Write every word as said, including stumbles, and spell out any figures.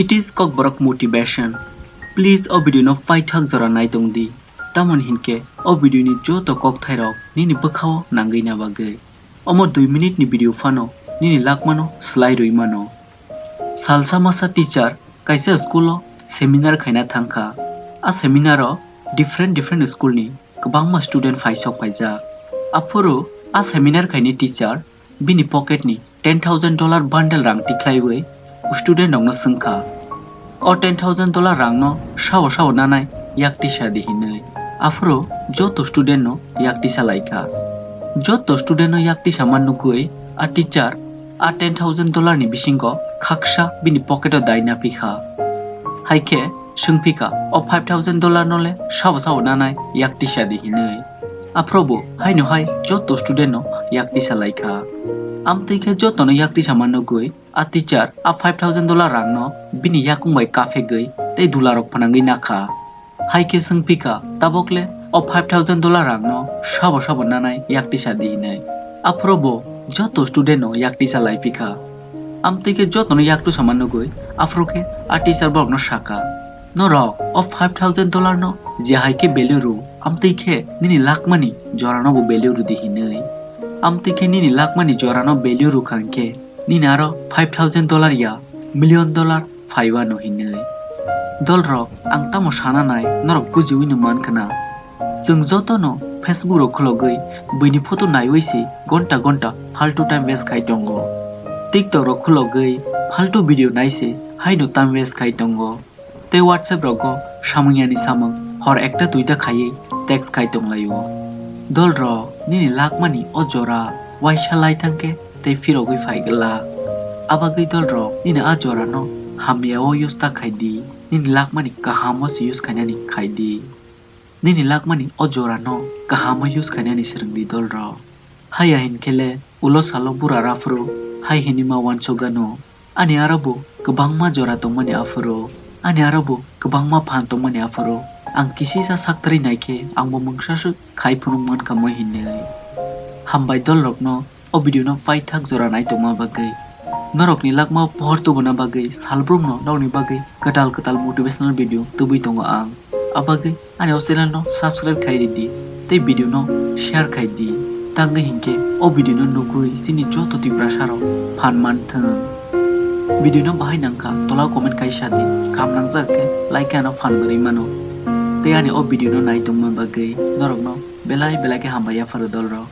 It is Kokborok motivation. Please o video no paithak jora nai tong di. Tamoni hinkhe o video ni joto kokthairok nini bwkhao nangwi na bagwi. Omo dui minute ni video phano nini lakmano swlai rwi mano. Salsa masa teacher kaisa school o seminar khaina thangkha. A seminar o different different school ni kwbangma student phaisok phaijak. Aphuru a seminar khaini teacher bini pocket ni ten thousand dollar bundle rang tikhlaiwi student rokno swngkha, "O ten thousand dollar rangno sao sao nanai yak tisa di," hinwi. Aphuru joto student no yak tisa laikha. Joto student no yak tisa man nugwi a teacher a ten thousand dollar ni bisingo khaksa bini pocket o daina phikha. Haikhe swngphikha, "O five thousand dollar no le sao sao nanai yak tisa di," hinwi. Aphuru bo haino hai joto student no yak tisa laikha. Amtwi khe joto no yak tisa man nugwi a teacher a five thousand dollar rang no bini yakung bai kaphegwi tei dula rok phnangwi nakha. Haikhe swngphikha, "Tabok le o five thousand dollar rang no sabo sabo nanai yak tisa di," hinwi. Aphuru bo joto student no yak tisa laiphikha. Amtwi khe joto no yak tisa man nugwi aphuru khe a teacher borok no sakha, "Norok o five thousand dollar no je hai khe value rw, amtwi khe nini lakmani jora no bo value rw di," hinwi. Amtwi khe nini lakmani jora no value rw kha hinkhe nini aro five thousand dollar ya million dollar phaiwano hinwi. Dolrok, ang tamo sana nai, norok bujiwi no man khna. Chwng joto no Facebook rok khulogwi buini photo naiwi se gonta gonta faltu time waste khai tongo. TikTok rok khulogwi faltu video nai se haino time waste khai tongo. Tei WhatsApp rogo samung yani samung hor ekta duita khaiwi text khai tonglaio. Dolrok, nini lakmani o jora waisa lai thangkhe tei phirogwi phai glak. Abagwi dolrok, nini a jorano hamya o use ta khai di, nini lakmani kaham o se use khainani khai di. Nini lakmani o jorano kaham o use khainani swrwng di dolrok. Haya hinkhe le ulo salo bura raphuru hai hinwi ma uansuk gano. Ani aro bo kwbangma jora tongmani aphuru, ani aro bo kwbangma phan tongmani aphuru, ang kisisa saktarwi naikhe angbo mungsa swk khai phunuk mankha moi hinwi. Hambai dolrokno o video no paithak jora nai tongma bagwi. Norokni lakmao pohor tubuna bagwi salbrumno norokni bagwi kwtal kwtal motivational video tubui tongo ang. Abagwi ani o channel no subscribe khai ridi tei video no share khai di. Tangwi hinkhe o video no nugwi chini joto Tiprasa rok phan manthwng. Video no bahai nangkha tola comment khai sa di. Kaham nangjak khe like ano phan bwrwi mano. Tei ani o video no nai tongma bagwi norokno belai belai khe hambai yapharo dolrok.